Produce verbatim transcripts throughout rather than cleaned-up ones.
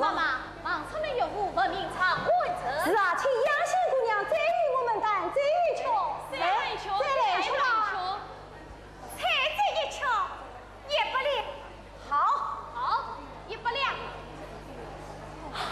妈妈，忙出门有误，闻明朝官人。是啊，请杨仙姑娘再与我们弹奏一曲。再来一曲，再来一曲啊。再来一曲。采这一曲，也不灵。好。好，也不灵。好。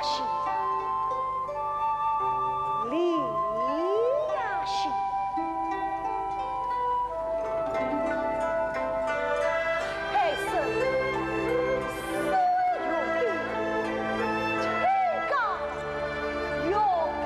心，李雅心。配生死有定，天高有根。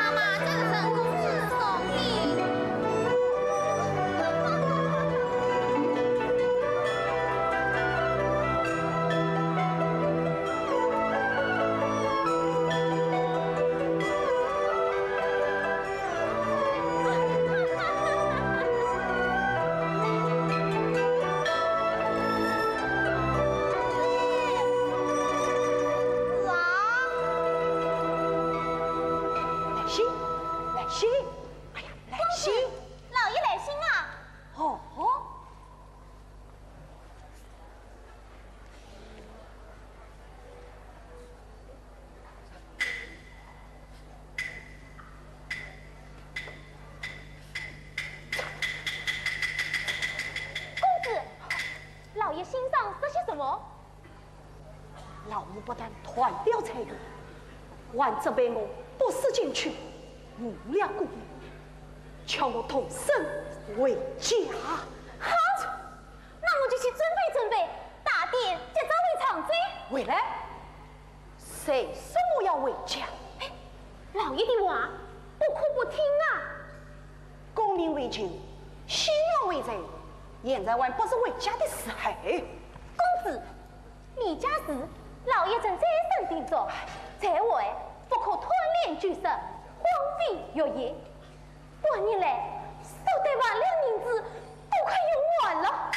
妈妈，这是陈公子送的。 来信，来信，哎呀，来信。公子，老爷来信啊！哦。 公子，老爷信上说些什么？老奴不但断了财路，还责备我不思进取，误了故人，叫我动身回家。好，那我就去准备准备，打点接着回常州。回来？ 谁说我要回家？哎，老爷的话不可不听啊！功名未就，夕阳未在，现在还不是回家的时候。公子，离家事老爷正再三叮嘱，在外不可贪恋酒色，荒废学业。半年来，少得万两银子都快用完了。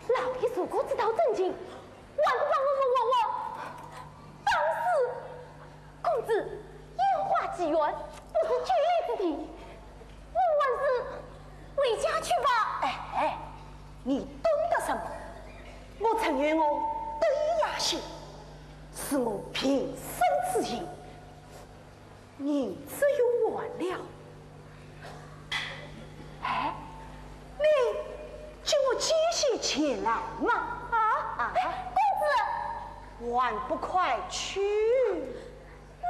老爷如果知道真情， 还不把我活活绑死！公子，烟花几远，不是久留之地，我还是回家去吧。哎，你懂得什么？我曾有我对雅兴，是我平生之幸。 银子用完了。哎，你叫我借些钱来嘛。啊，啊，哎，公子，还不快去！你。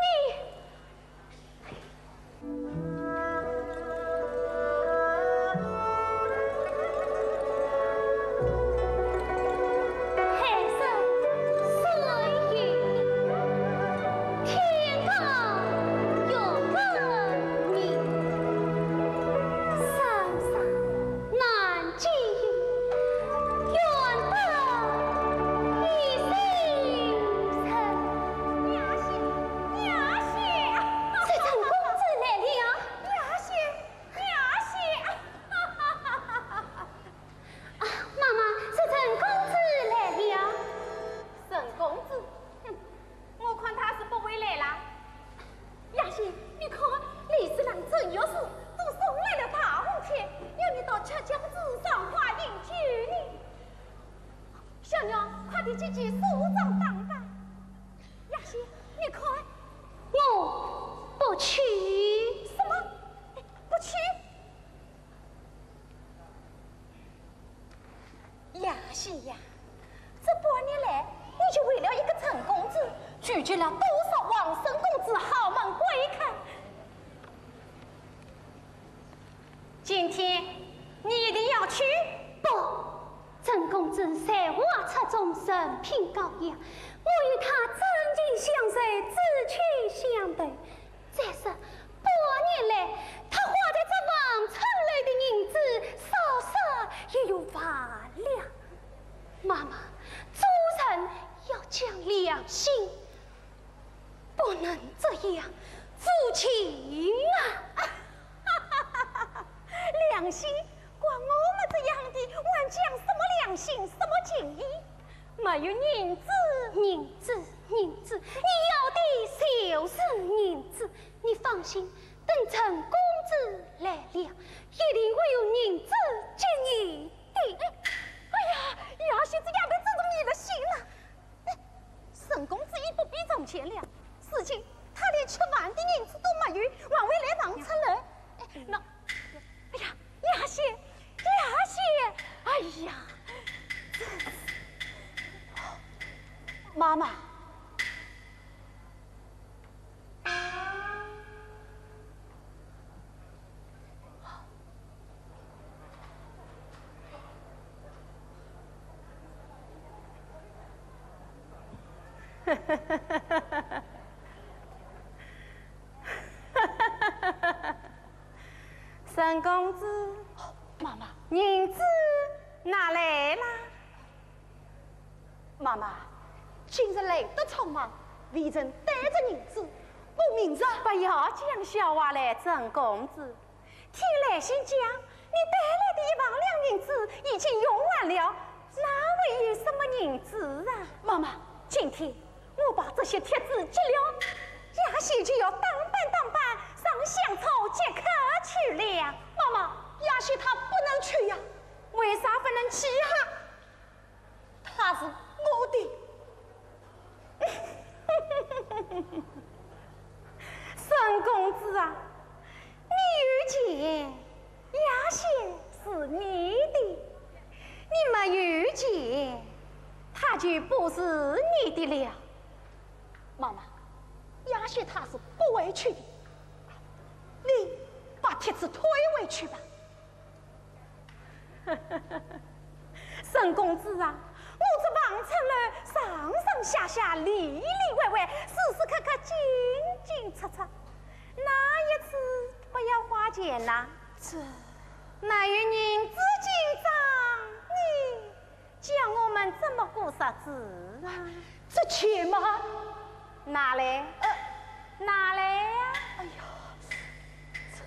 雅兴，雅兴，薛仁公子来了。雅兴，雅兴。啊，妈妈，薛仁公子来了。薛仁公子，哼，我看他是不会来啦。雅兴，你看，李四郎、陈御史都送来了大红帖，要你到曲江子赏花饮酒呢。小娘，快点进去梳妆打扮。 雅兴，你看。我不去。什么？不去？雅兴呀，这半年来，你就为了一个陈公子，拒绝了多少王孙公子豪门贵客。今天你一定要去。不， 陈公子才华出众，人品高雅，我与他真情相随，志趣相投。再说，半年来，他花在这望春楼的银子，少少也有万两。妈妈，做人要讲良心。 不能这样无情啊！良心？管我们这样的，还讲什么良心，什么情义？没有银子。银子，银子，你要的就是银子。你放心，等陈公子来了，一定会有银子给你的。哎呀，雅兴这丫头真是迷了心了。 陈公子已不比从前了，如今他连吃饭的银子都没有，还会来望春楼。哎，那，哎呀，雅兴，雅兴，哎呀，真是。妈妈。沈公子，妈妈，银子拿来啦。妈妈，今日来得匆忙，未曾带着银子，我明日……不要讲笑话了，沈公子。听来信讲，你带来的一万两银子已经用完了，哪还有什么银子啊？妈妈，今天 我把这些帖子寄了，夜间就要打扮打扮，上香草接客去了。妈妈，雅兴她不能去呀。为啥不能去哈？她是我的。沈公子啊，你有钱，雅兴是你的；你没有钱，她就不是你的了。 妈妈，雅兴她是不会去的，你把帖子退回去吧。沈公子啊，我这望春楼上上下下，里里外外，时时刻刻进进出出，哪一处不要花钱呐？这……哪有银子进账呢？ 叫我们怎么过日子啊？这钱嘛……拿来，呃，拿来呀！哎呀，这……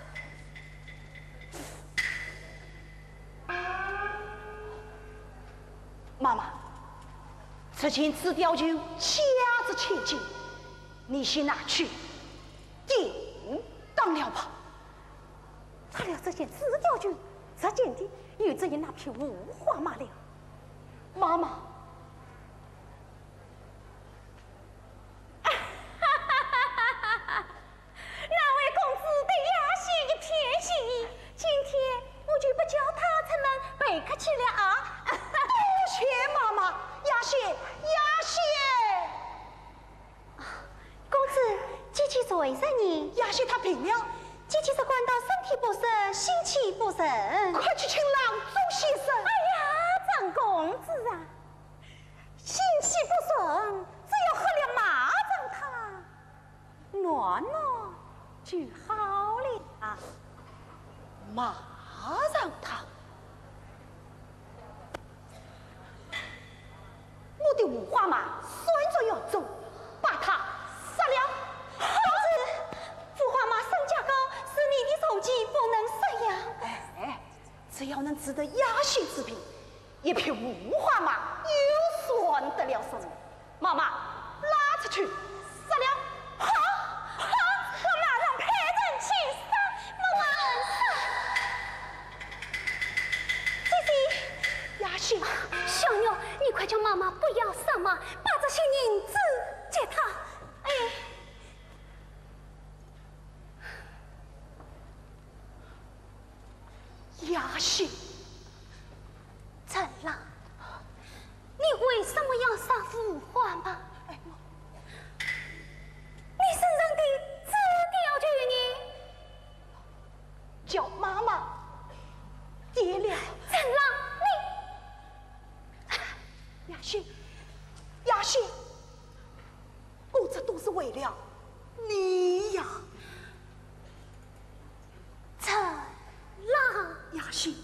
妈妈，这件纸貂就价值千金，你先拿去典当了吧。 拆了这件纸貂裙，着件的又只有那匹五花马了。妈妈。那位公子对雅兴一片心意，今天我就不叫他出门陪客去了啊。多谢妈妈，雅兴，雅兴。 啊，公子，姐姐在上呢。雅兴她病了。姐姐是感到身体不适，心气不顺。快去请郎中先生。哎呀，沈公子啊，心气不顺，只要喝了麻黄汤，暖暖就好了。麻黄汤？ 我的五花马算作要走，把他杀了。公子，五花马身价高，是你的坐骑，不能杀呀。哎，只要能治得雅兴之病，一匹五花马又算得了什么？妈妈，拉出去，杀了。好，好，我马上派人去杀，我马上杀。姐姐， 雅兴。小玉，你快叫妈妈不要杀马，把这些银子给她。哎。雅兴。春郎，你为什么要杀五花马？哎，我……你身上的纸貂裙呢？ 叫妈妈跌了。春郎，你……雅兴，雅兴，我这都是为了你呀。春郎。雅兴。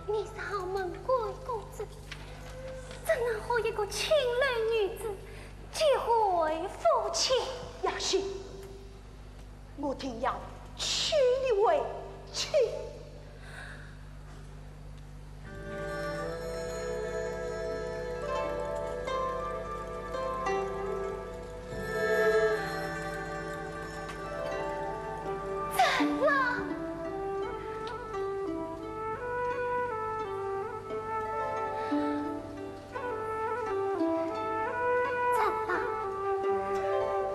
你是豪门贵公子，怎能和一个青楼女子结为夫妻？雅兴，我定要娶你为妻。 怎了？怎了？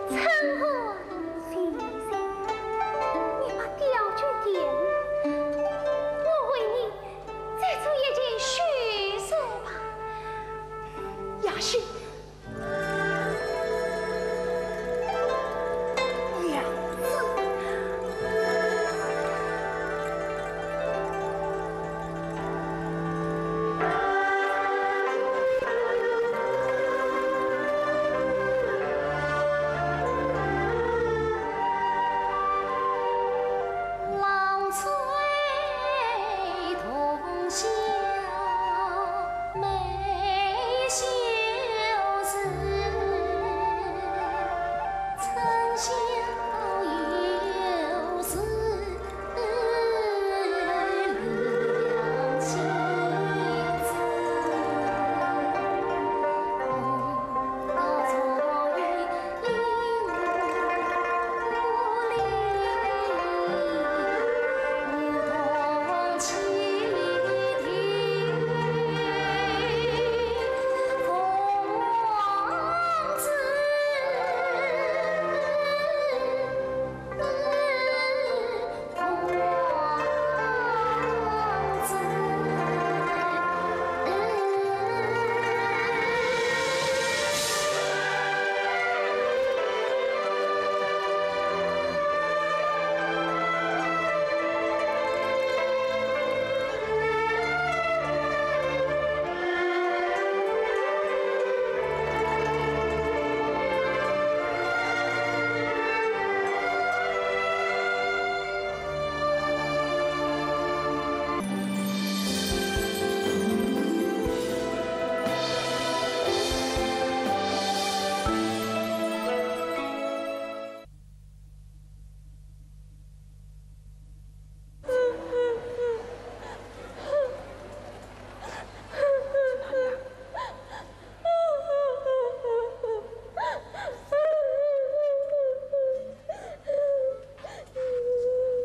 春花，醒醒，你把貂去给我，我为你再做一件绣衫吧。雅兴， 娘子。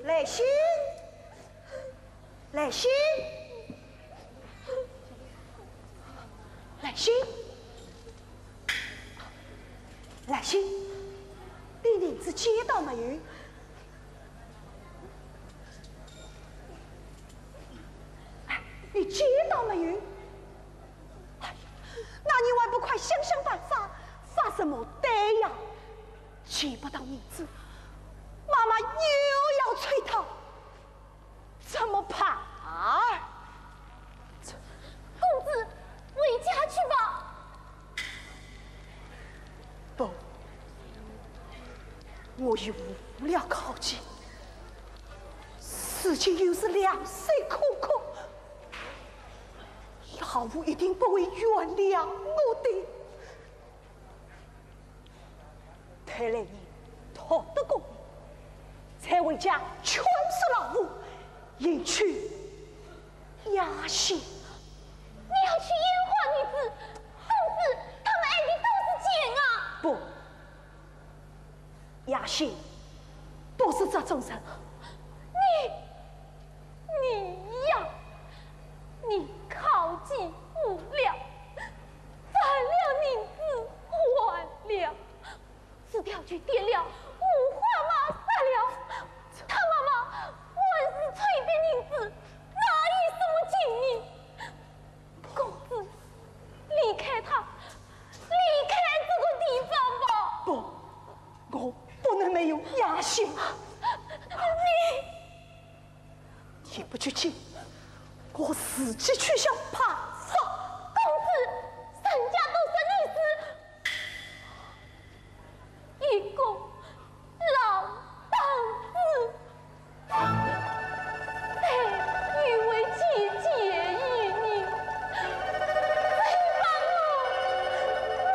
兰心，兰心，兰心，兰心，你银子借到没有？ 哎，你借到没有？哎呀，那你还不快想想办法，发什么呆呀？借不到银子，妈妈又要催讨，怎么办啊？公子，回家去吧。 不，我已无了靠近，如今又是两手空空，老夫一定不会原谅我的。待来人讨得功名，才回家劝说老夫，迎娶 雅兴。你要娶烟花女子，公子，他们爱的都是钱啊！不，雅兴不是这种人。你，你呀，你靠近我了，赚了银子还了。 是貂菊点了五花马杀了他妈妈，还是催的银子，哪有什么情义？公小怕死。公子，人家都说你是一个老荡子，待愚为姐姐与你，谁把我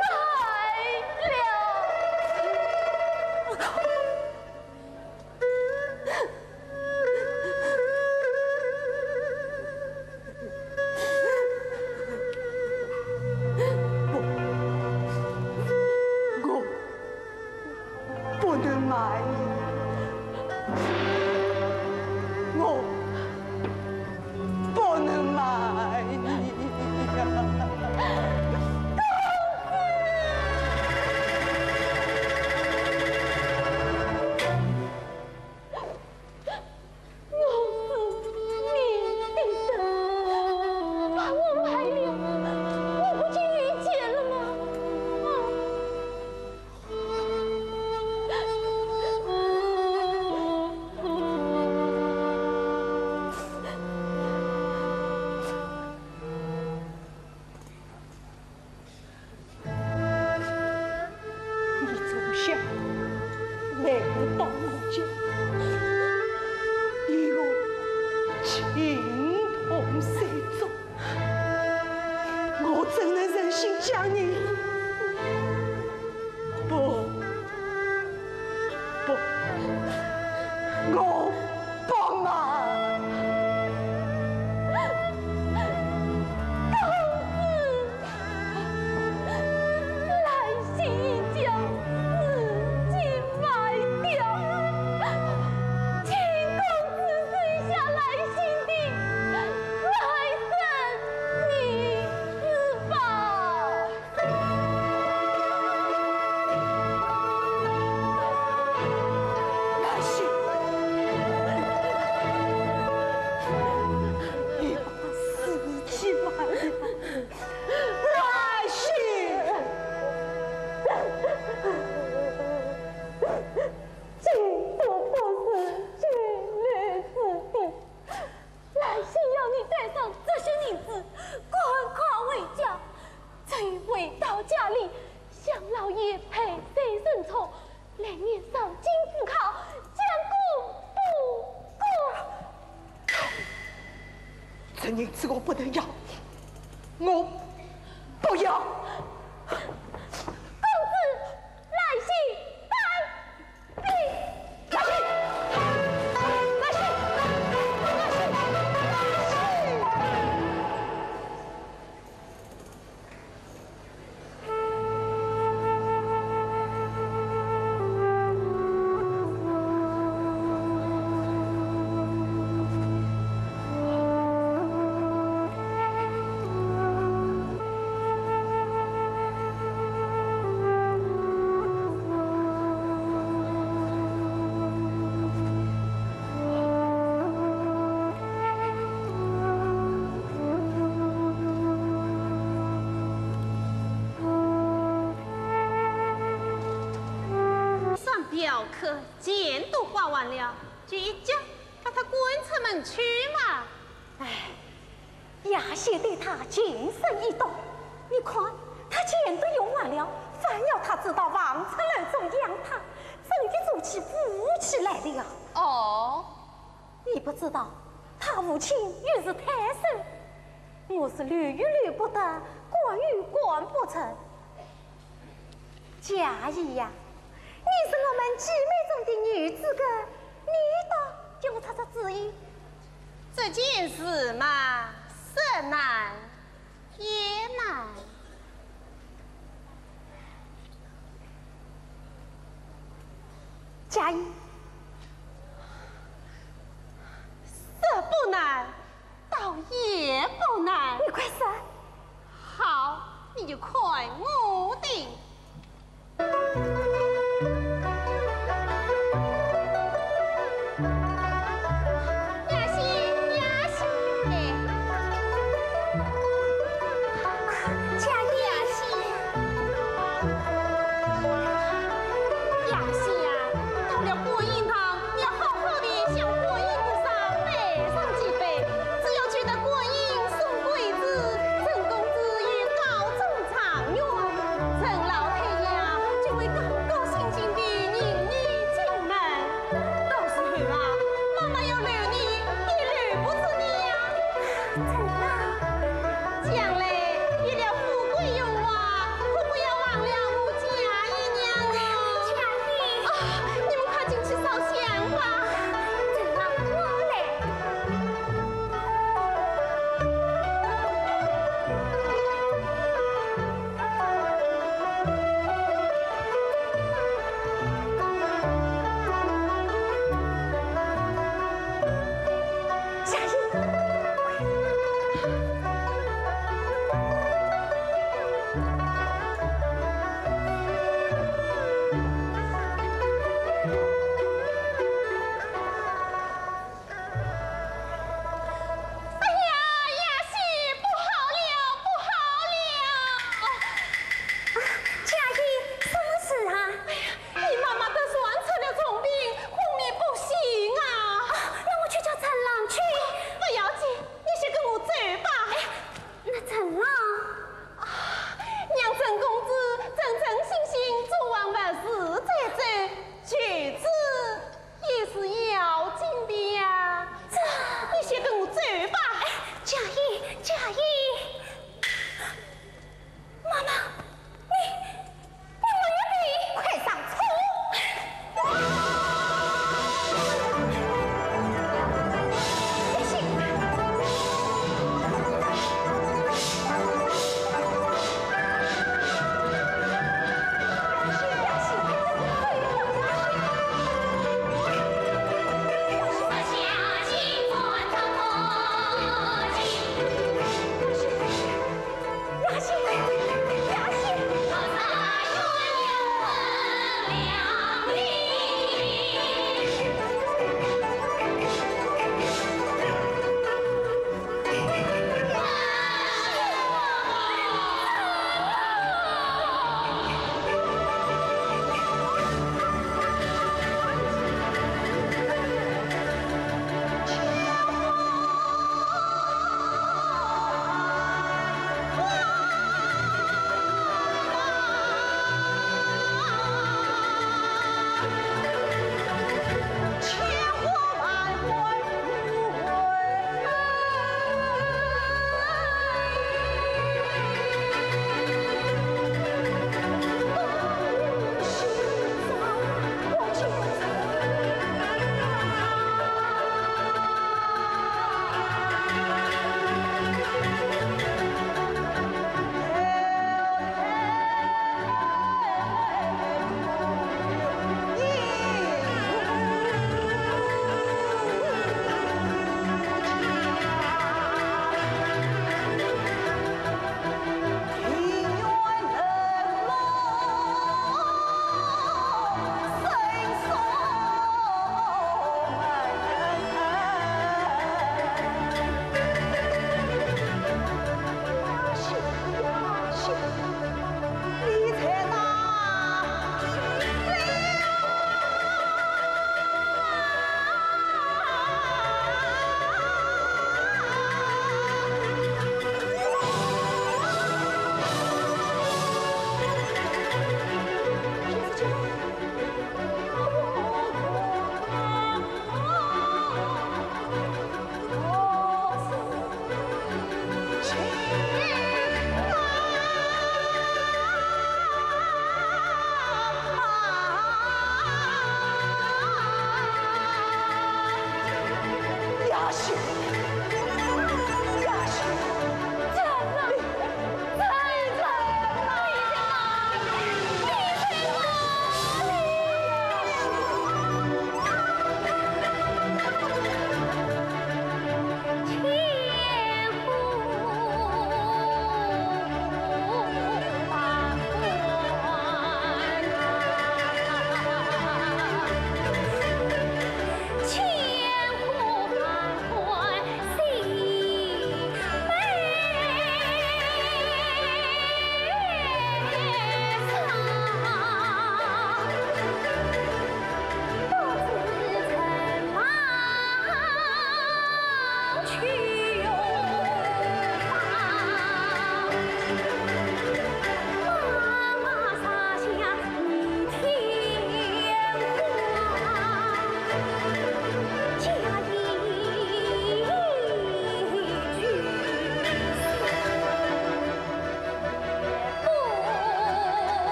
卖了？ 不，我不能卖你，我不能卖你呀！ 我是你的人，把我卖了，我不就有钱了吗？啊！ 你从小来到我家，与我情同手足，我怎能忍心将你？不，不，我不卖。公子， 兰心已将自己卖掉，请公子收下兰心的来生女子吧。兰心，你把自己卖掉。 兰心，这都不是救你之地。兰心要你带上这些银子，赶快回家，再回到家里，向老爷赔罪认错， 来年上京赴考，将功补过。这银子我不能要，我不要。公子，兰心，兰心，兰心，兰心，兰心。三表客钱都花完了，就一脚把他赶出门去嘛。唉， 雅兴对他情深意重，你看，他钱都用完了，反要他住到房车楼中养他，真的住起不起来了呀。哦，你不知道，他父亲原是太守，我是留也留不得，赶也赶不成。 嘉怡呀，你是我们姐妹中的女资格，你倒给我出出主意。这件事嘛，说难也难。嘉怡，说不难，倒也不难。你快说。 好，你就看我的。雅兴，雅兴，哎。嘉怡。雅兴。雅兴啊，到了观音堂，你要好好地向观音菩萨拜上几拜，只要求得观音送桂子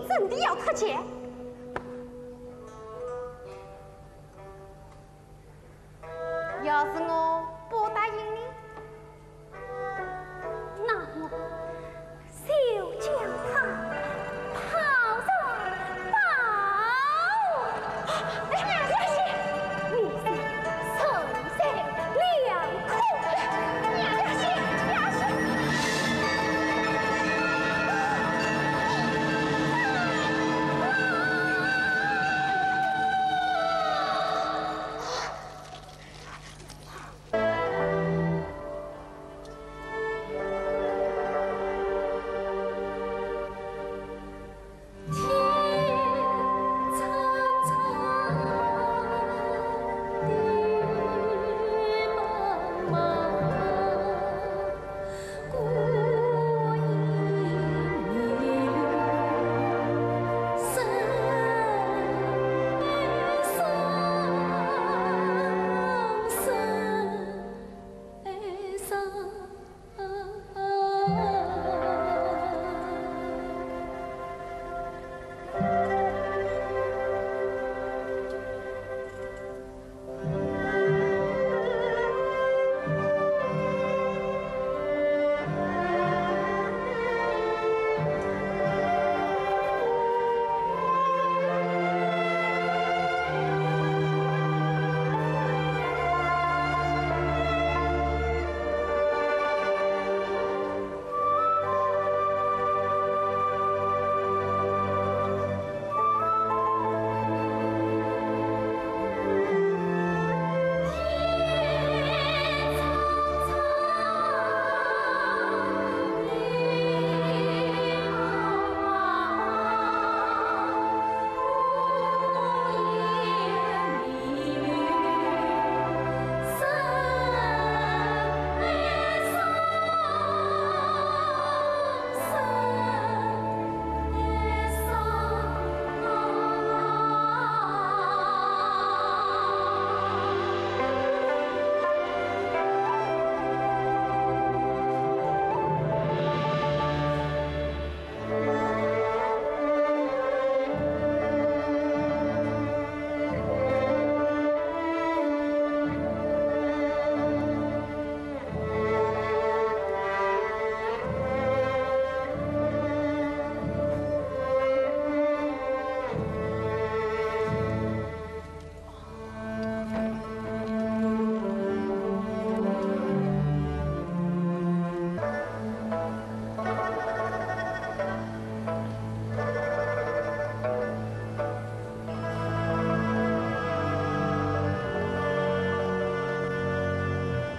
真的要脱节？要是我不答应呢？那我 就将她抛入宝河。哎，杨希，你是身在两途。杨希，杨希。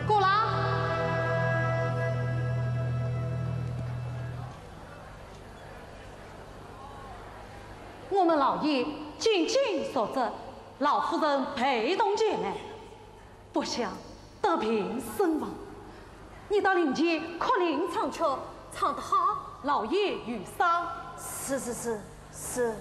顾郎，我们老爷进京述职， 老夫人陪同前来，不想得病身亡。你到灵前哭灵唱曲，唱得好，老爷有赏。是是是是。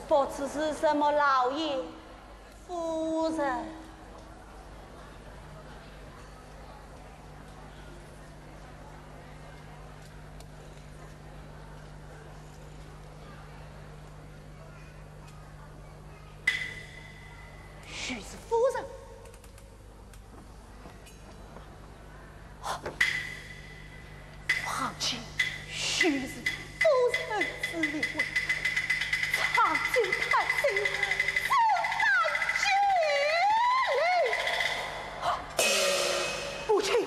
不知是什么老爷， 夫人。许是夫人。 况且许是夫人之命，长久叹息，怎敢拘礼？母亲，娘！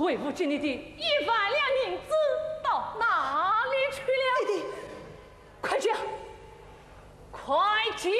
为父给你的一万两银子到哪里去了？爹爹，快讲，快讲！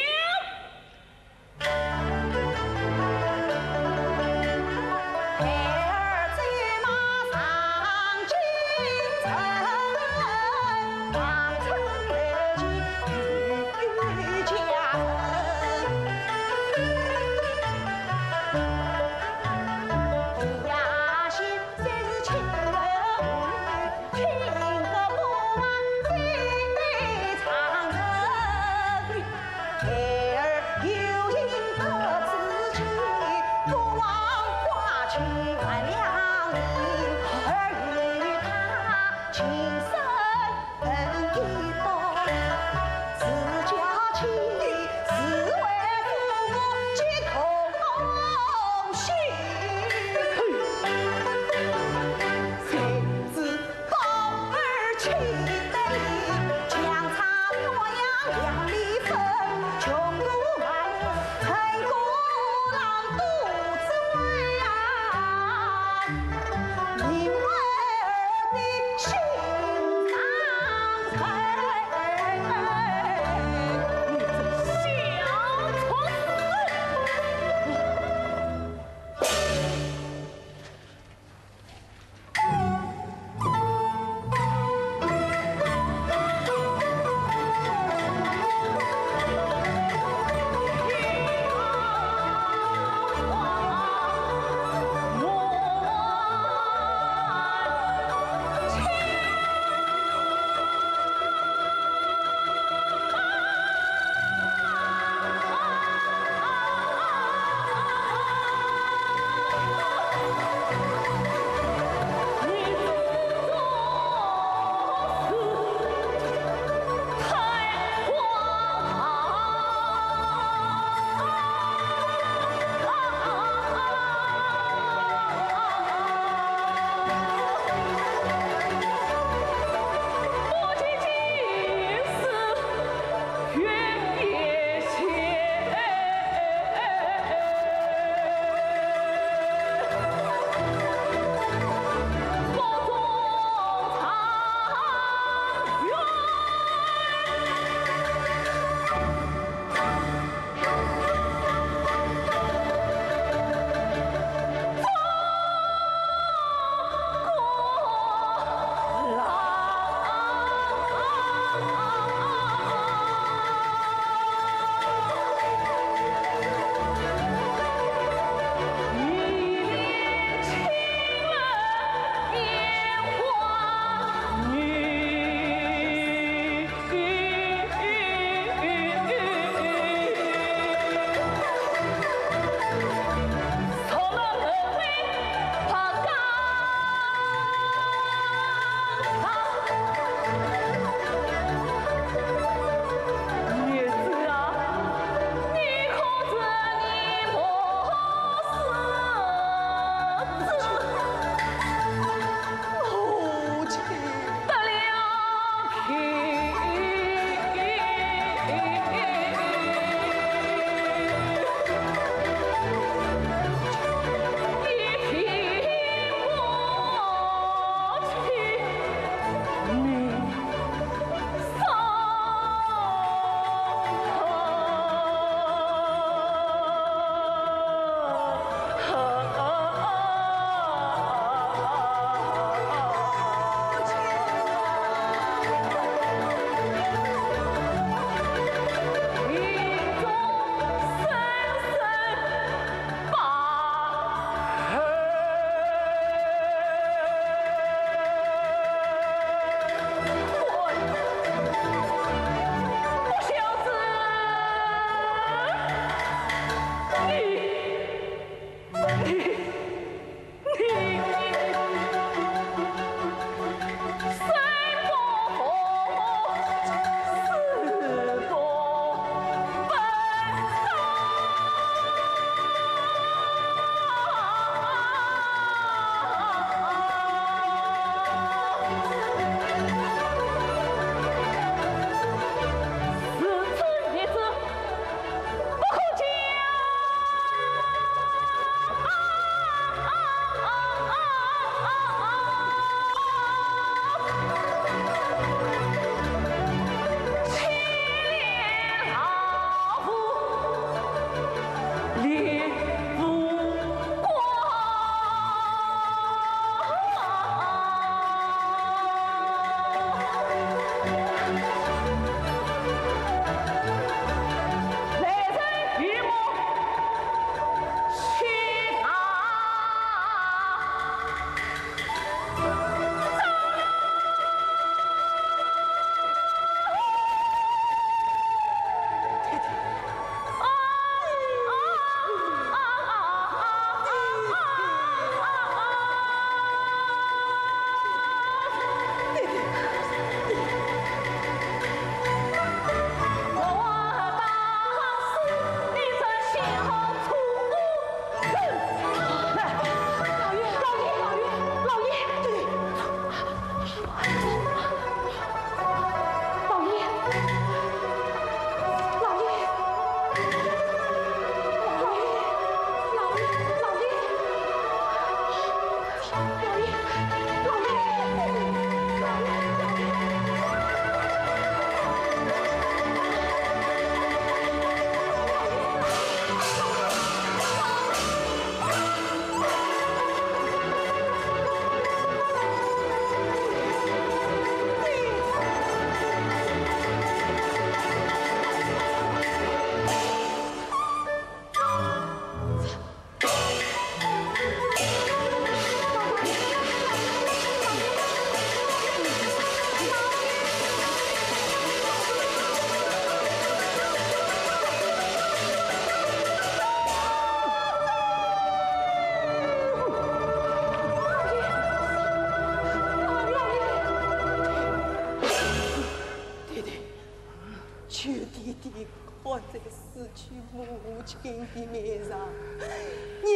在失去母亲的面上，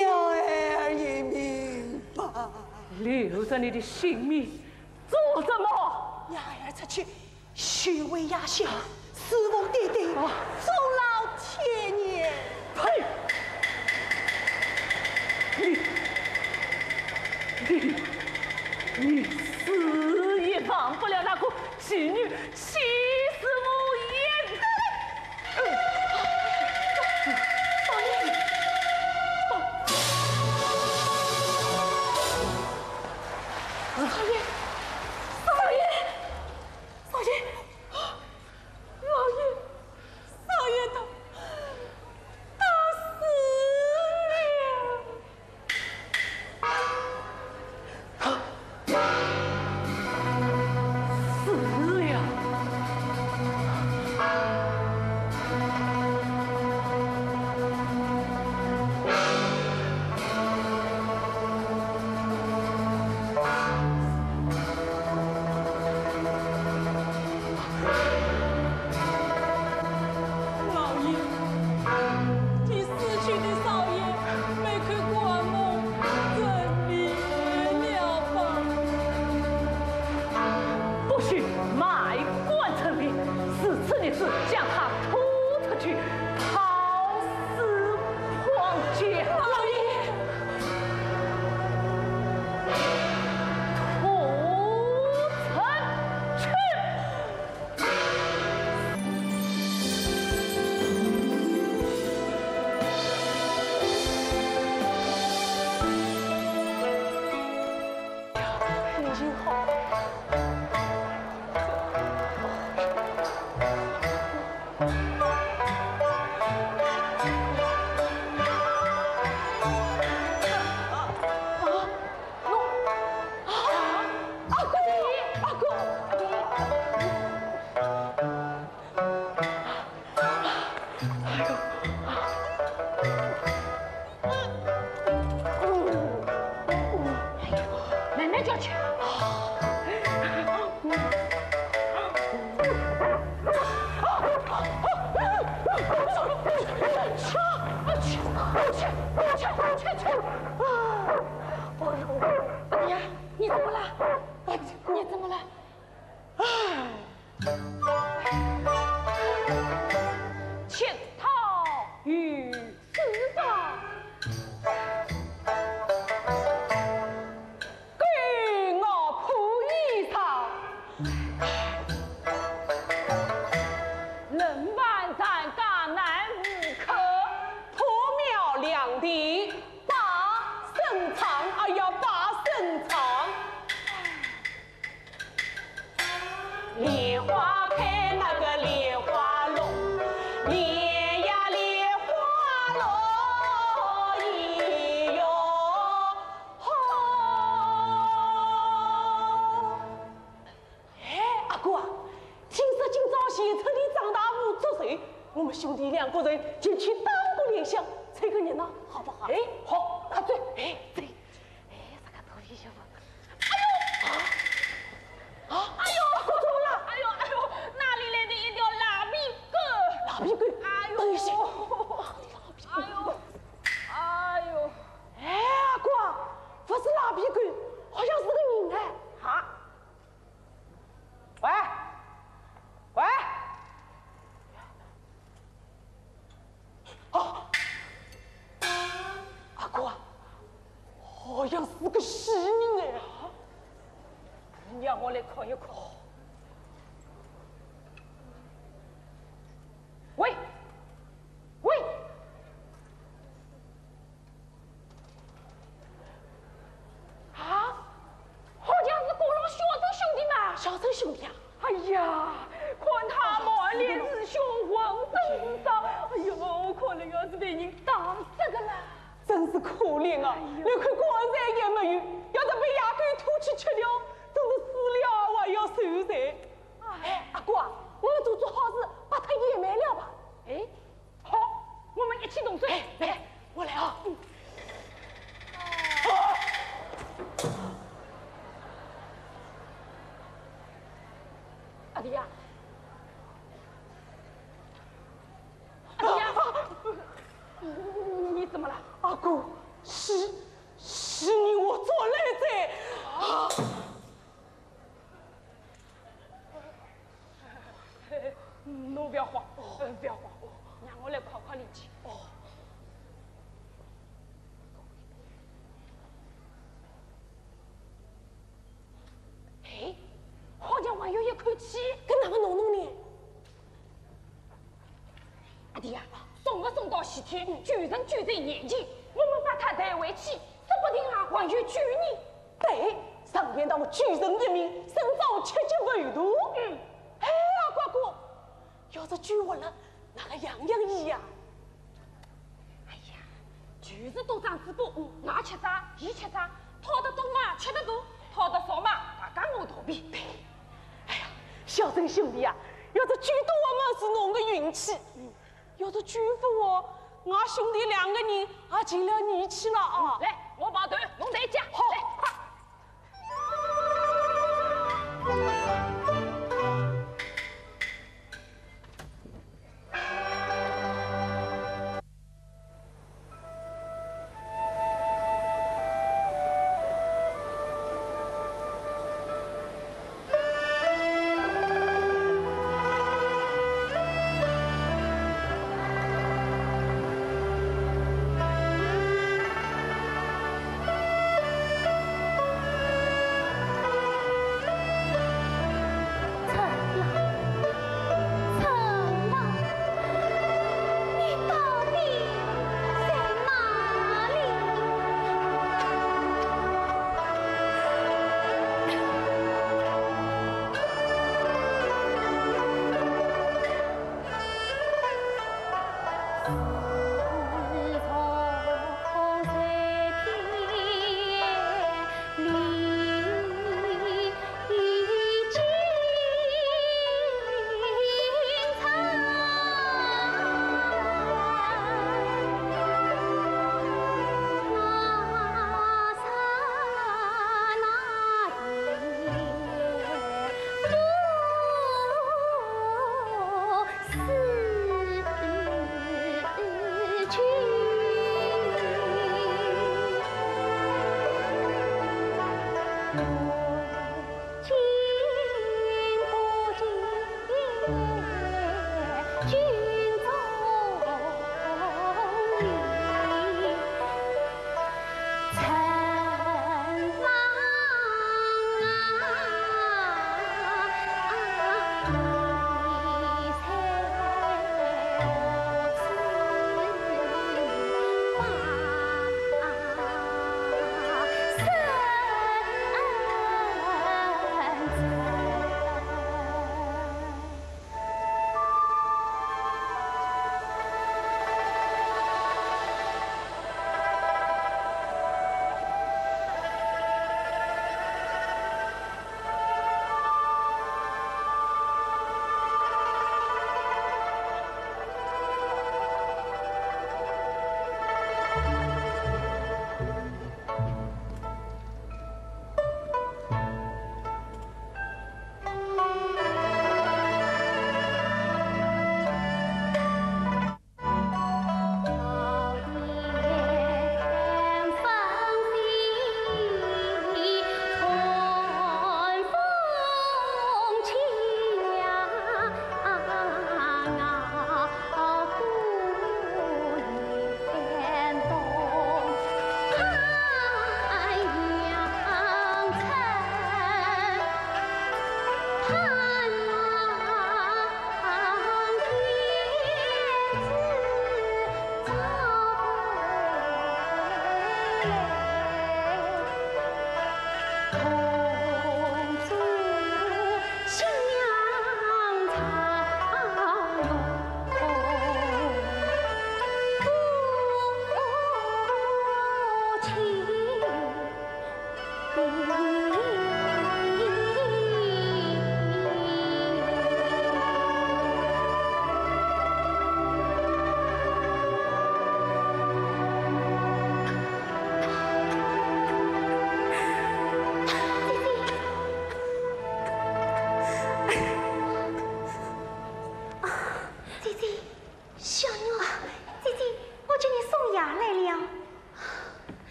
让孩儿也明白。留着你的性命做什么？让孩儿出去 许位压线，侍奉爹爹，终老千年。呸！你，你，你死也忘不了那个妓女欺师无义。少爷，少爷，少爷，少爷！ 老爷，少爷他，他死了。死了。 老爷，替死去的少爷买口棺木，成殓了吧。不许卖棺成葬，是此日子将他拖出去抛尸荒郊。老爷，拖出去。 心情好。啊，啊，阿哥，阿哥。 慢慢叫去。哎呀，你怎么了？你怎么了？ 乞讨于市场，狗咬破衣裳，冷饭站江南五口，破庙两地把生唱，哎呀，把生唱。 莲花开那个莲花落，莲呀莲花落，咿哟吼。哎，阿哥啊，听说今朝贤春里张大武祝寿，我们兄弟两个人前去打个联响，凑个热闹，好不好？哎，好，快走。哎，走。 哎，这个肚皮小伙。哎呦！啊！啊！哎呦！怎么了？哎呦，哎呦，哪里来的一条腊肠狗？腊肠狗？哎呦！等一下。哎呦！哎呦！哎呀，哥，不是腊肠狗，好像是个人哎。啊？喂，喂。 啊，阿哥啊，好像是个死人哎。你让我来看一看。喂，喂， 啊，好像是过路小周兄弟嘛。小周兄弟啊？哎呀，看他满脸是血，浑身是伤，哎呦，看来要是被人打死的啦。真是可怜啊，哎呦，连口棺材也没有，要是被野狗拖去吃掉，真是死了还要受罪。哎，阿哥啊，我们做做好事，把他掩埋了吧。哎， 好，我们一起动手。哎，来，我来啊。嗯。阿弟呀，是，是你我做来的。啊！侬勿要慌，呃，勿要慌，让我来考考你去。哦。哎，好像还有一口气。搿哪能弄弄呢？ 阿弟呀，送勿送到西天，救人就在眼前，我们把他带回去，说不定啊，还有救呢。对，上天堂救人一命，胜造七级浮屠。嗯。哎呀，乖乖，要是救活了，哪个养养伊呀？哎呀，就是多长嘴巴，嗯，我吃啥，伊吃啥，讨得多嘛，吃得多，讨得少嘛，大家我肚皮。对。哎呀，小陈兄弟呀，要是救到我们是侬个运气。嗯。 要是救勿活，俺兄弟两个人也进了泥去了啊！来，我跑断，侬再讲。好。来，快！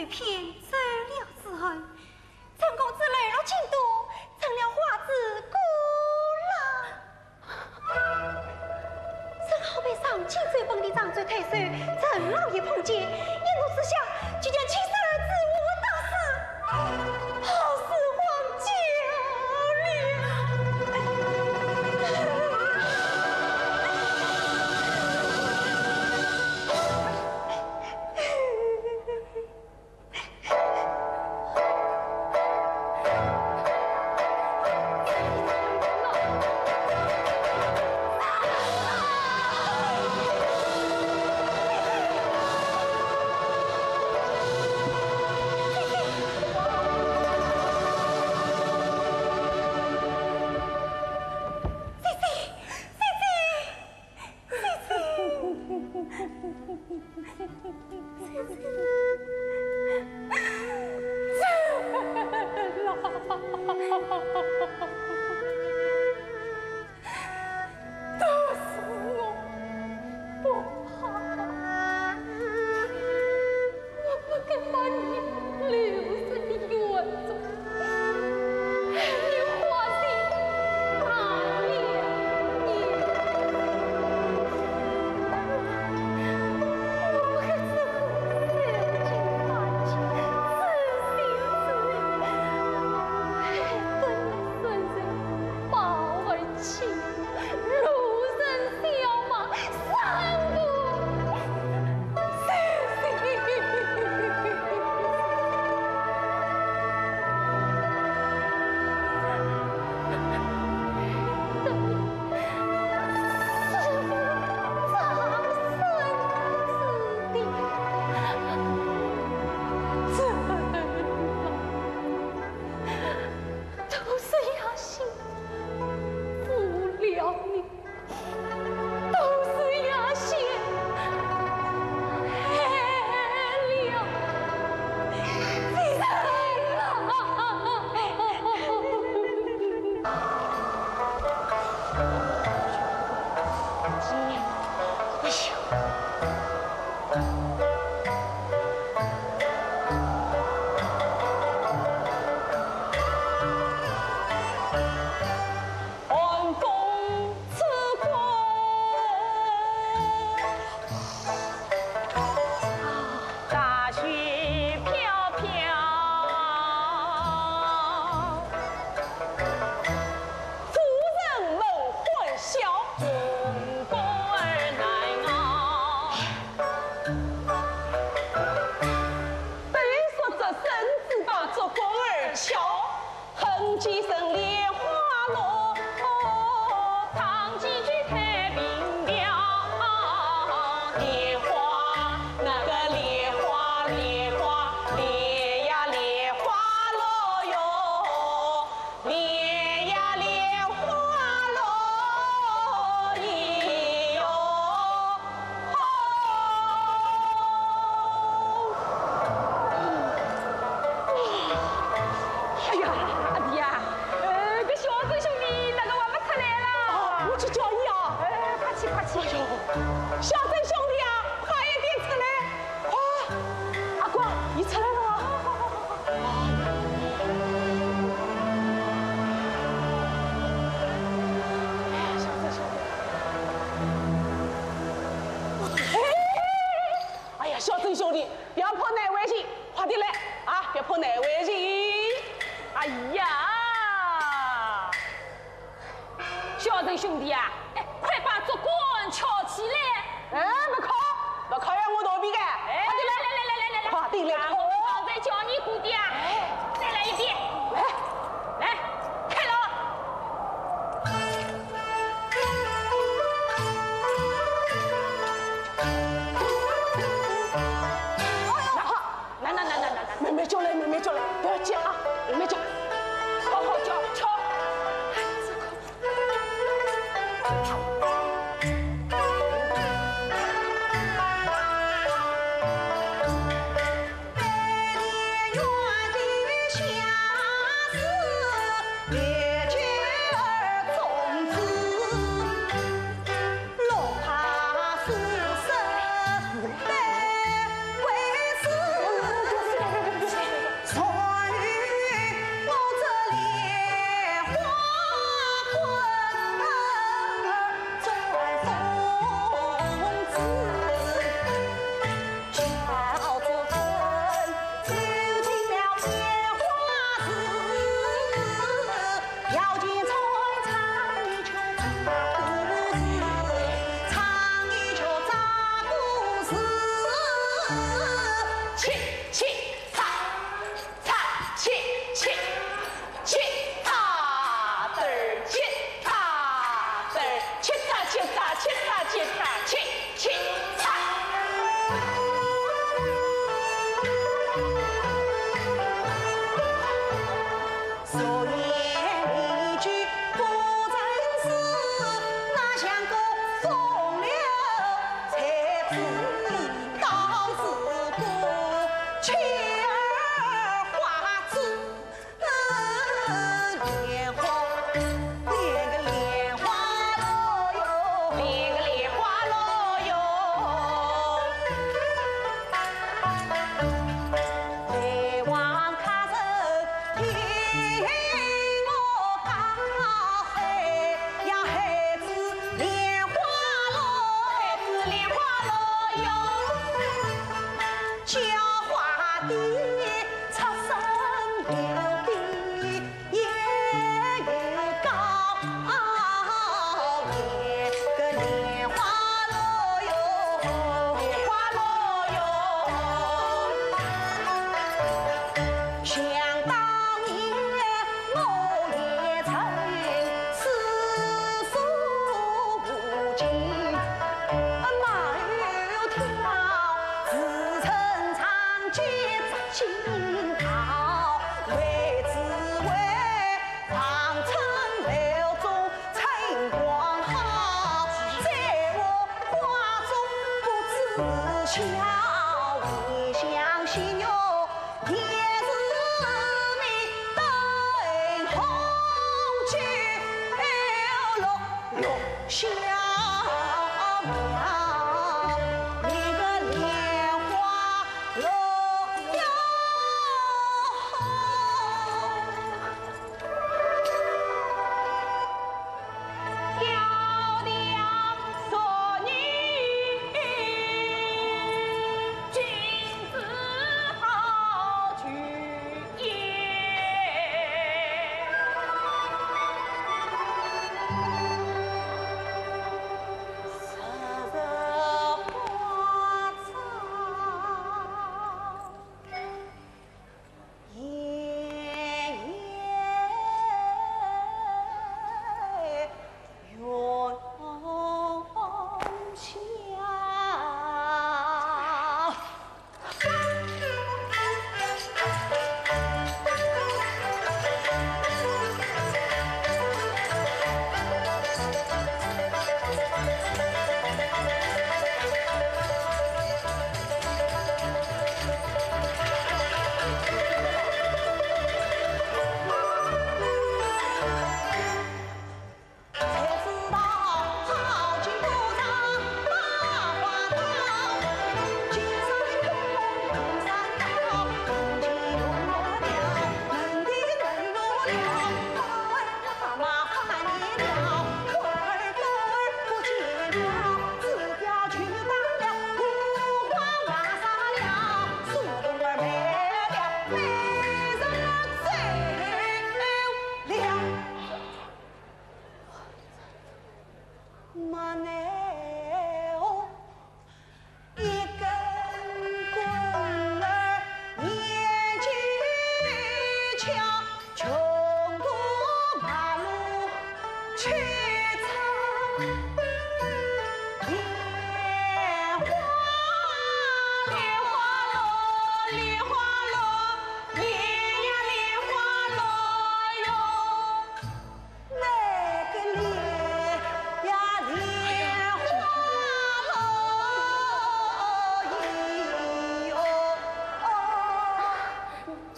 骗走了之后，陈公子流落京都，成了花子官郎。正好被上京州本地掌州太守陈老爷碰见，一怒之下，就将亲生儿子误打死，好死荒郊了。都是我不好，我不该把你留在院中。 你花心大了你。我不该这个受尽打击，自私自利，害得你生人抱儿亲，路人笑骂，三个 都是雅兴负了你。 都是雅兴害了你。哎呀，阿弟呀，呃，搿小周兄弟哪个还勿出来啦？哦，我去叫伊啊。哎，快去，快去。哎呦，小周兄弟啊，快一点出来，快！阿光，伊出来了啊。哎，小周兄弟。 哎，哎，哎，哎，哎呀，小周兄弟，覅跑难为情，快点来啊，覅跑难为情。哎呀，小周兄弟啊，哎，快把竹竿敲起来。哎，勿敲，勿敲要我肚皮个，哎，快点来，来来来来来来，快点来，刚才叫你过的啊，哎，再来一遍。来，来，开了。 慢慢叫来，慢慢叫来，覅急啊，慢慢叫。好好叫，叫。七七擦，擦七七，七擦得儿，七擦得儿，七擦七擦七擦七擦七七擦。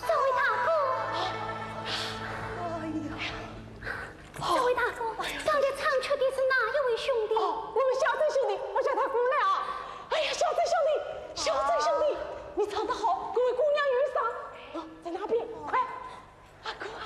这位大哥，这位大哥，刚才唱曲的是哪一位兄弟？哦，我们小曾兄弟，我叫他过来啊。哎呀，小曾兄弟，小曾兄弟，你唱得好，各位姑娘有赏。哦，在那边，快。 阿哥啊，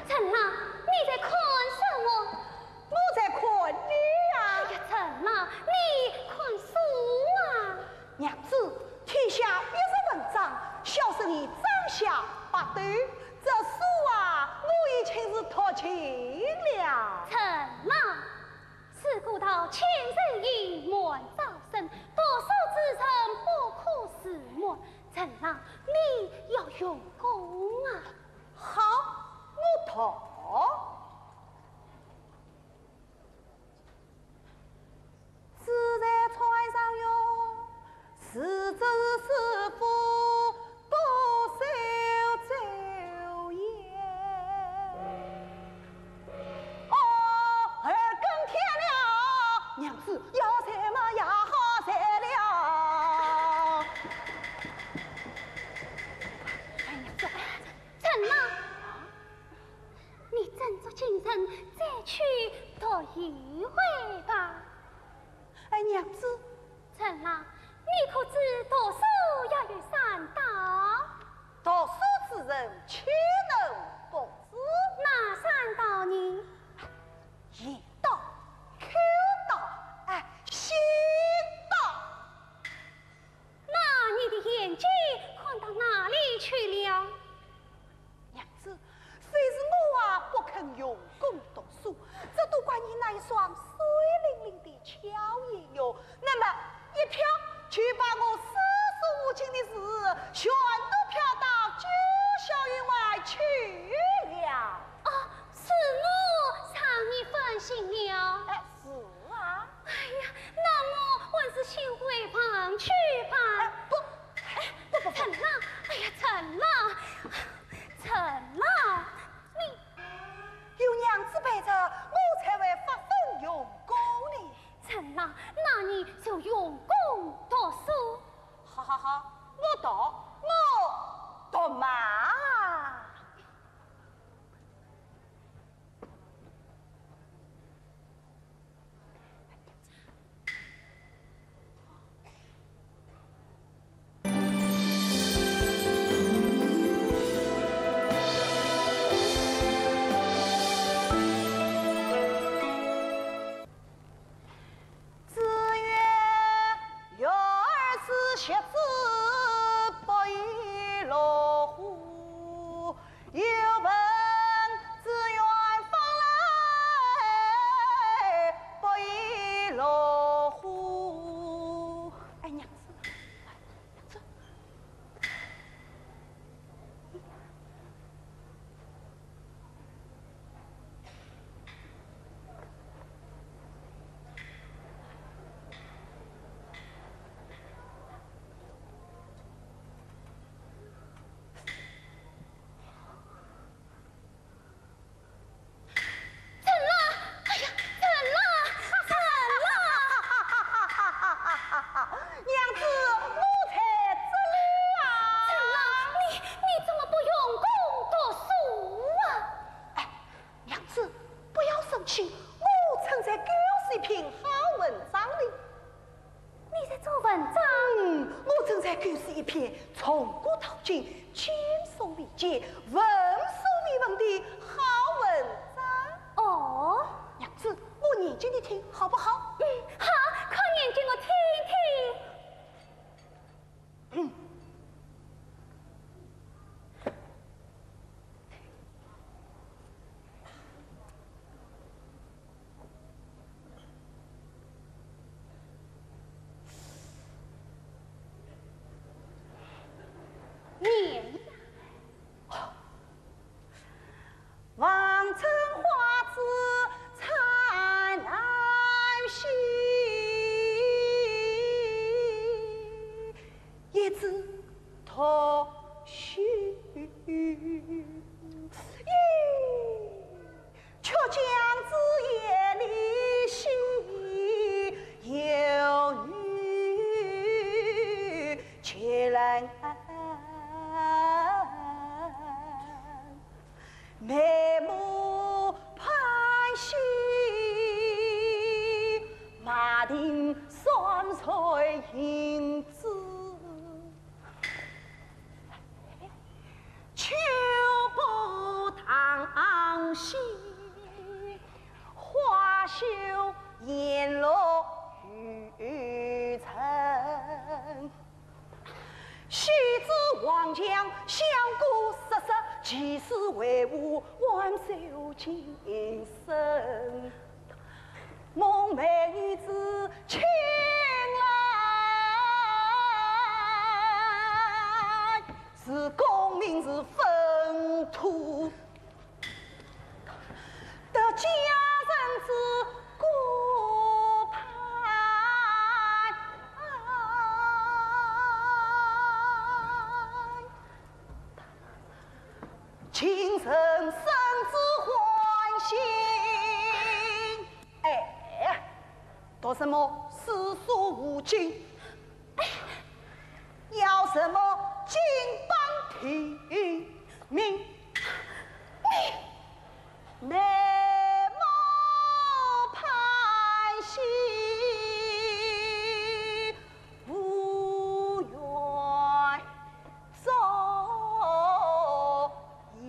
陈郎，你在看什么？我在看你呀。哎呀，陈郎，你看书啊。娘子，听小生已斩下八斗，这书啊，我已经是读尽了。陈郎，此古道千人饮，满朝生，读书之人不可自满。陈郎，你要用功啊。好，我读。 自在船上哟，似真似浮不受咒言。哦，二更天了，娘子要睡么也好睡了。哎，娘子，陈郎，你振作精神，再去读一回吧。 哎，娘子。陈郎，你可知读书要有三到？读书之人，岂能不知？哪三到呢？言到、口到，哎，心到。那你的眼睛看到哪里去了？ 娘子，非是我啊不肯用功读书，这都怪你那一双水灵灵的巧眼哟。那么一瞟就把我四书五经的字全都瞟到九霄云外去了。哦，是我让你分心了。哎，是啊。哎呀，那我还是先回房去吧。哎，不，哎，不，不，不。陈郎，哎呀，陈郎， 陈郎，你有娘子陪着，我才会发奋用功呢。陈郎，那你就用功读书。好好好，我读，我读嘛。 子曰：“学而时习之，不亦乐乎？有朋自远方来，不亦乐乎？”哎，娘子，娘子。 陈郎，哎呀，陈郎，陈郎！娘子，我在这里啊！陈郎，你，你怎么不用功读书啊？哎，娘子，不要生气，我正在构思一篇好文章呢。 你在做文章？嗯，我正在构思一篇从古到今、今所未见、闻所未闻的好文章。哦。娘子，我念给你听，好不好？嗯，好，快念给我听听。嗯。 念呀。望春花自长南兮，一枝独秀。咦， 却将枝叶离兮，又与其人。眉目盼兮，马蹄双垂莺子。 秋波荡兮，花羞燕落雨成。须知讲相公失色，其实为我挽手近身。梦寐女子青兰，是功名是粪土。 得佳人之顾盼。情深深之欢喜。哎，读什么四书五经？ 要什么金榜题名？你眉目盼兮无怨所以。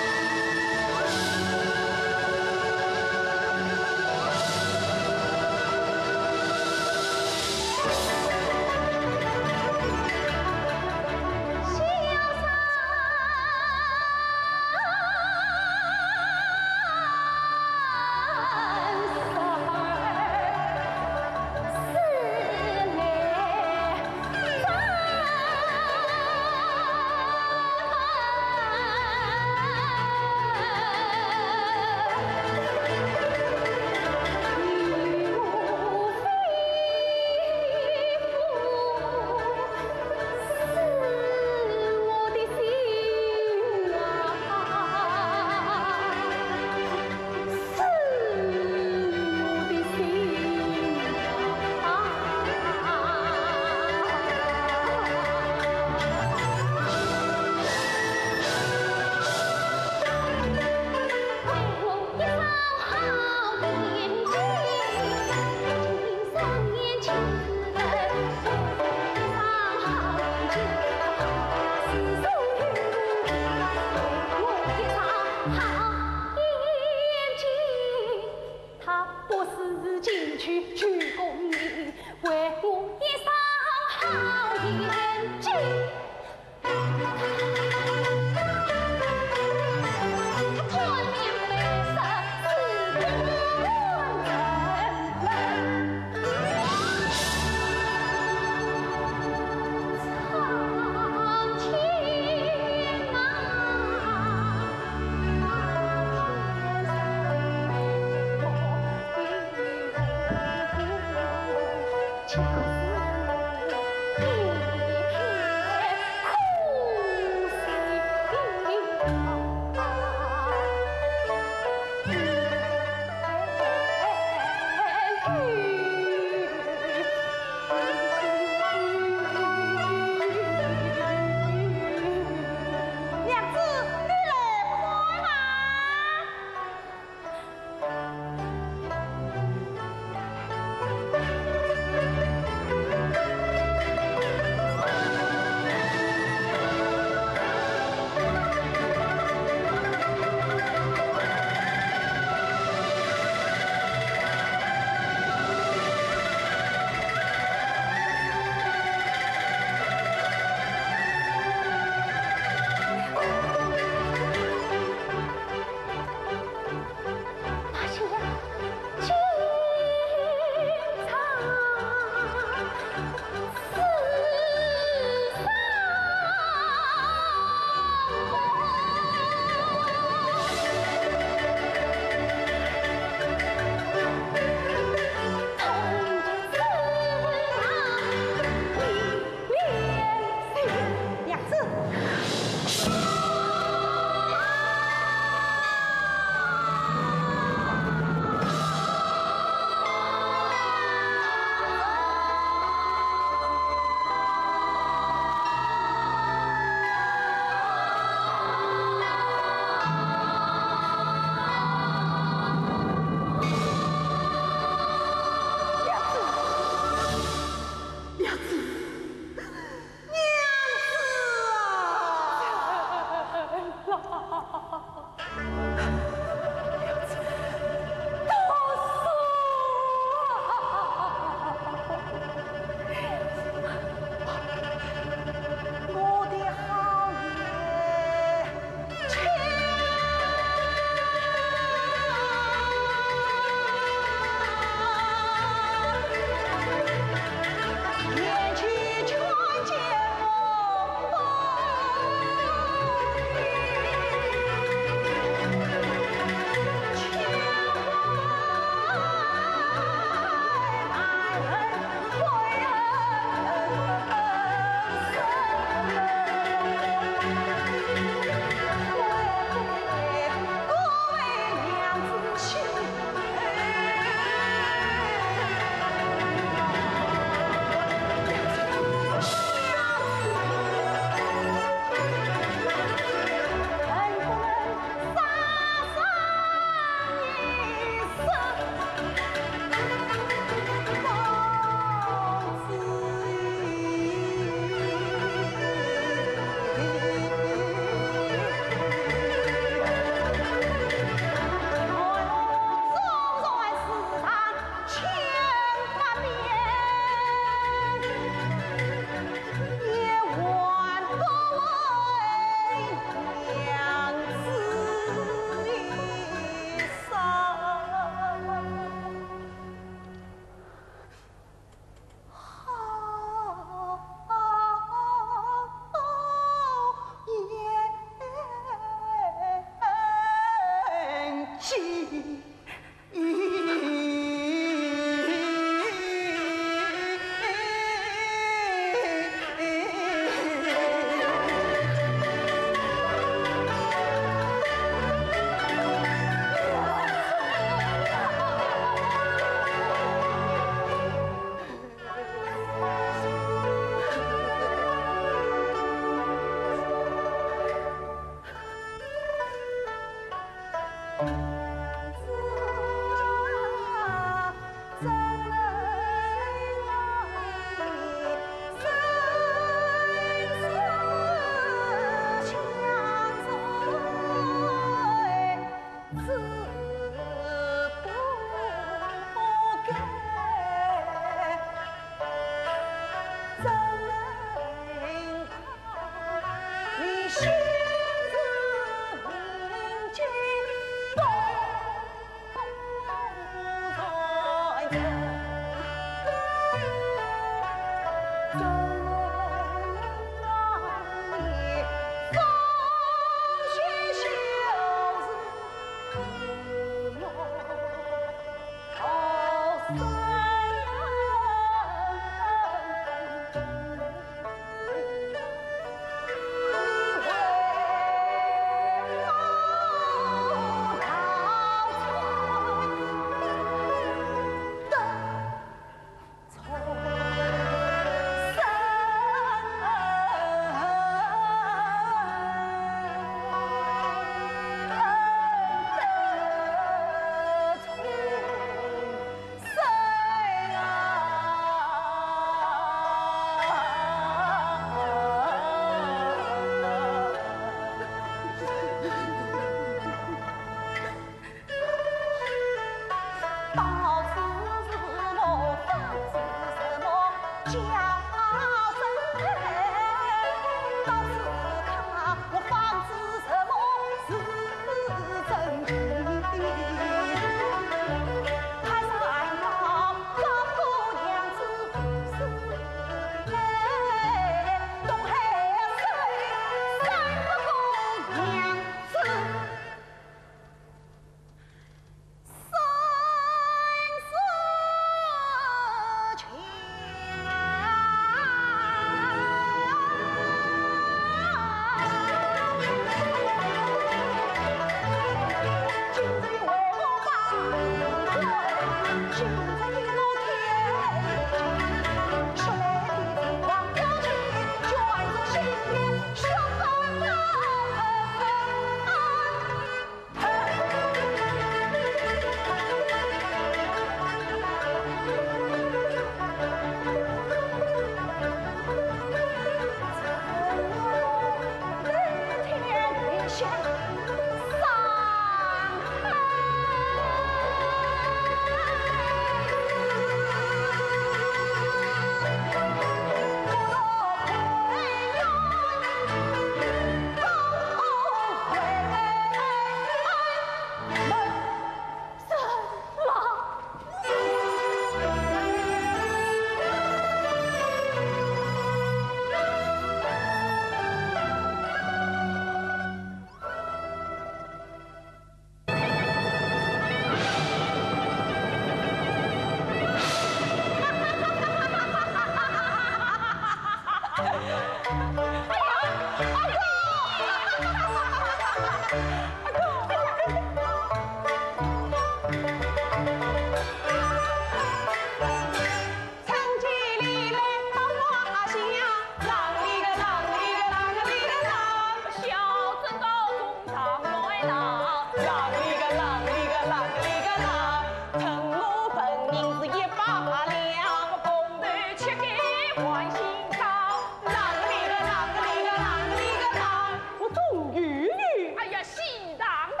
哎呀，喜当当！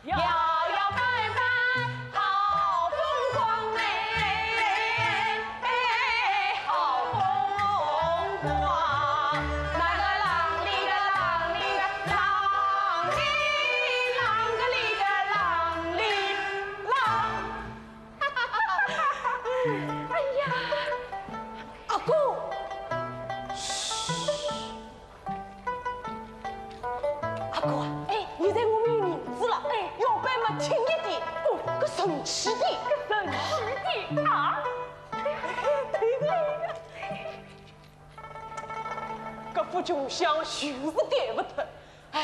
摇摇摆摆好风光哎，哎，好风光。那个啷哩个啷哩个啷哩，啷个哩个啷哩啷。哎呀，阿哥，嘘。 阿哥啊，哎，现在我们有银子了，哎，摇摆么轻一点，哦，个神气点。个神气点啊？对对对，搿副穷相就是改勿脱。哎，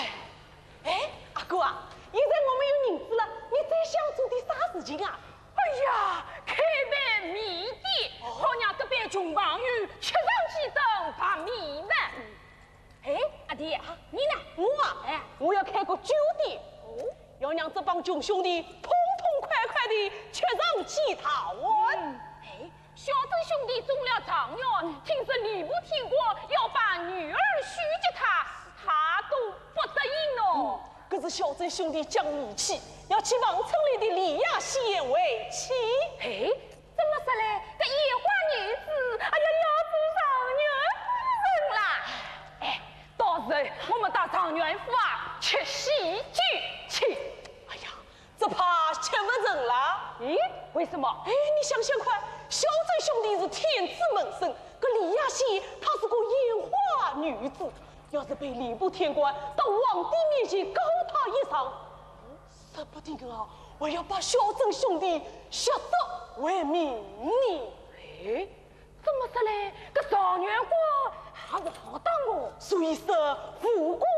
哎，阿哥啊，现在我们有银子了，你最想做点啥事情啊？哎呀，开爿面店，好让搿爿穷朋友吃上几顿白米饭。 哎，阿弟，你呢？我啊，哎，我要开个酒店，哦，要让这帮穷兄弟痛痛快快地吃上几大碗。嗯，哎，小曾兄弟中了状元，听说吏部天官要把女儿许给他，他都不答应哦。嗯，可是小曾兄弟犟义气，要娶王春丽的李亚仙为妻。哎， 怎么说嘞？搿眼花女子，哎呀，要做状元夫人啦！哎，到时候我们到状元府啊，吃喜酒去。哎呀，只怕吃不成了。咦，为什么？哎，你想想看，小曾兄弟是天子门生，搿李亚仙她是个眼花女子，要是被吏部天官到皇帝面前告她一状， 说不定啊，还要把小曾兄弟削职为民呢。哎，怎么说嘞？搿状元官还是好当哦。所以说，无官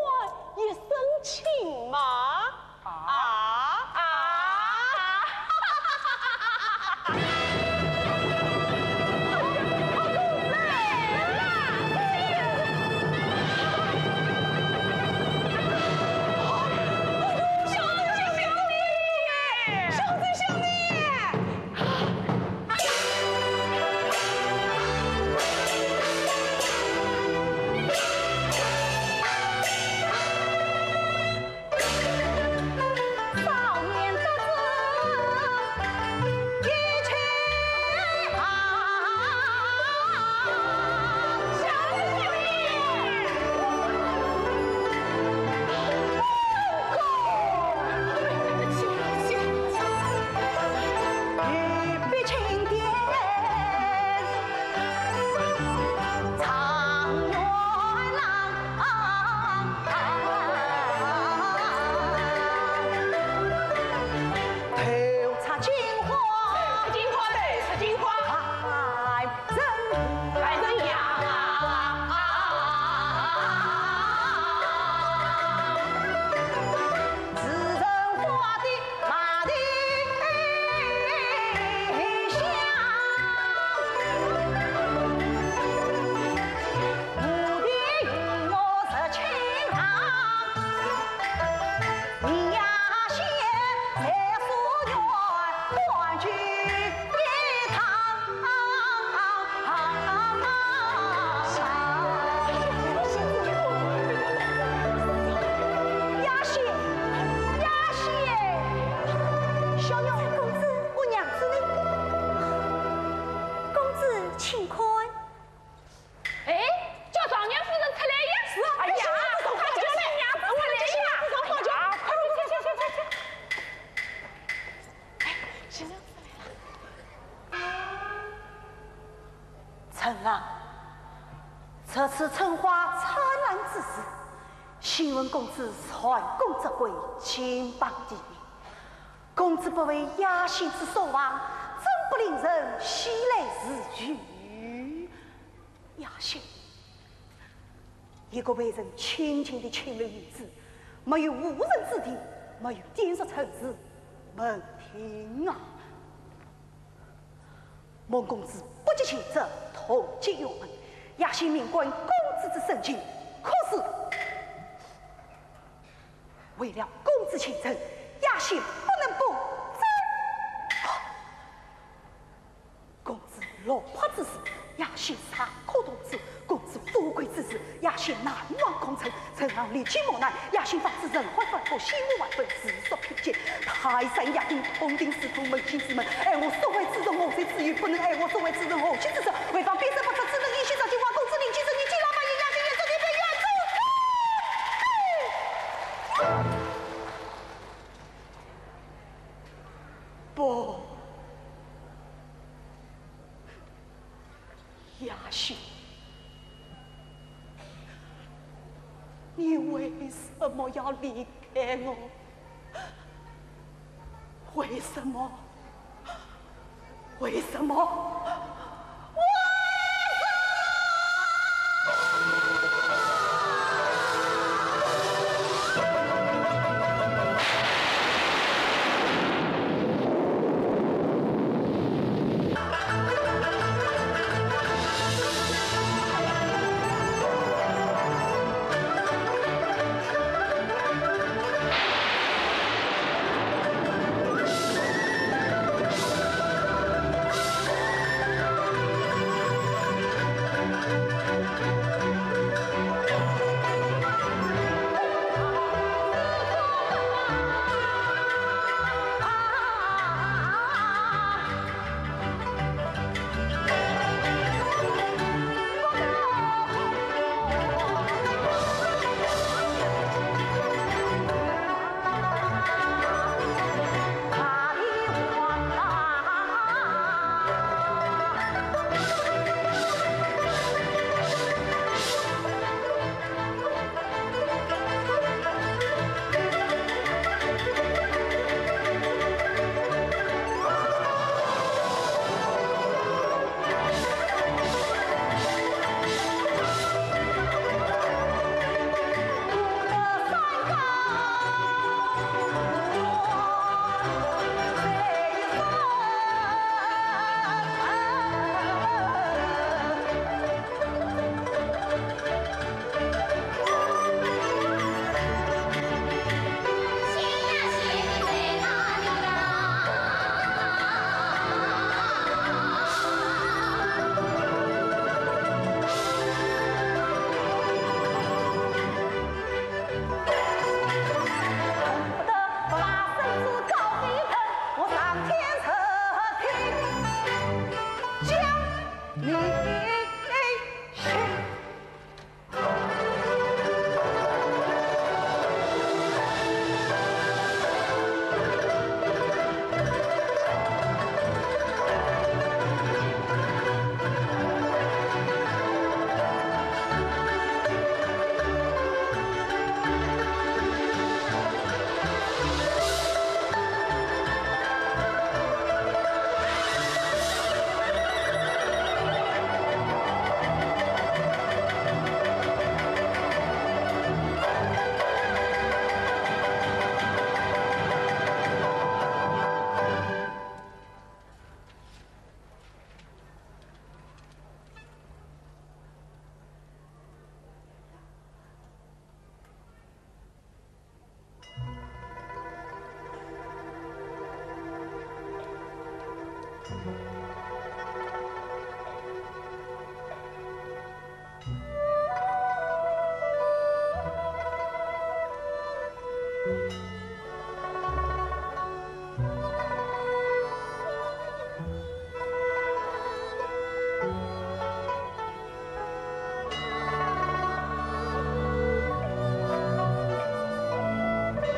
也省亲嘛。啊啊！哎，叫状元夫人出来呀！是啊，哎呀，快叫来，快叫来，快叫来呀！快快快快快快！哎，先生出来了。春郎，这次春花灿烂之时，幸闻公子蟾宫折桂，金榜题名。公子不为雅兴之所望，怎不令人喜来如雨？ 雅兴，一个为人清静的青楼女子，没有无人之地，没有簸逐尘世门庭啊。孟公子不计前程，痛击辕门，雅兴命官公子之生情，可是为了公子前程，雅兴不能不争。 公子落魄之时，雅兴尚可同志；公子富贵之时，雅兴难忘功臣。陈昂历尽磨难，雅兴方知人海繁华，心无外奔，自作品鉴。泰山压顶，洞庭四通，扪心自问，爱我所爱之人，我谁之有不能爱我所爱之人，何须自首？回望边塞不出，只能依稀找寻。望公子领情，深情，既然不言，雅兴也注定被远走高飞。不。 雅兴，你为什么要离开我？为什么？为什么？为什么？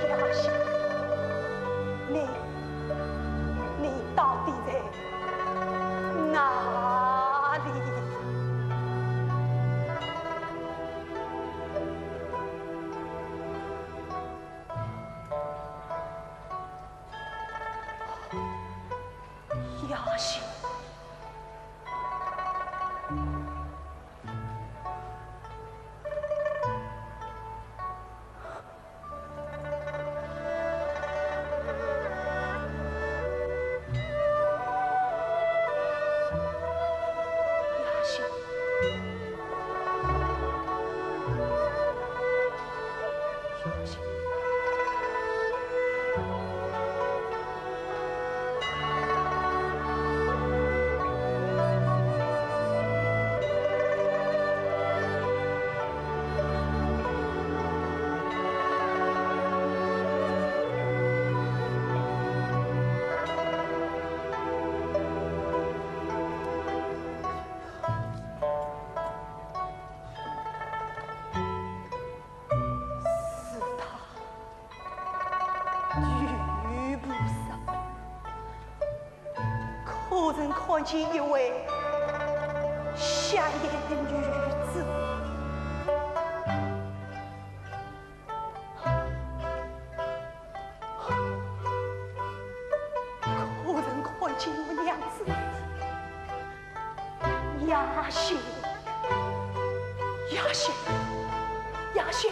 雅兴，你，你到底在哪里？ 雅兴。是她，女菩萨，可曾看见一位瞎眼的女子？ 可曾看见我娘子？雅兴，雅兴，雅兴。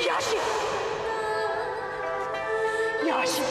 雅兴，雅兴，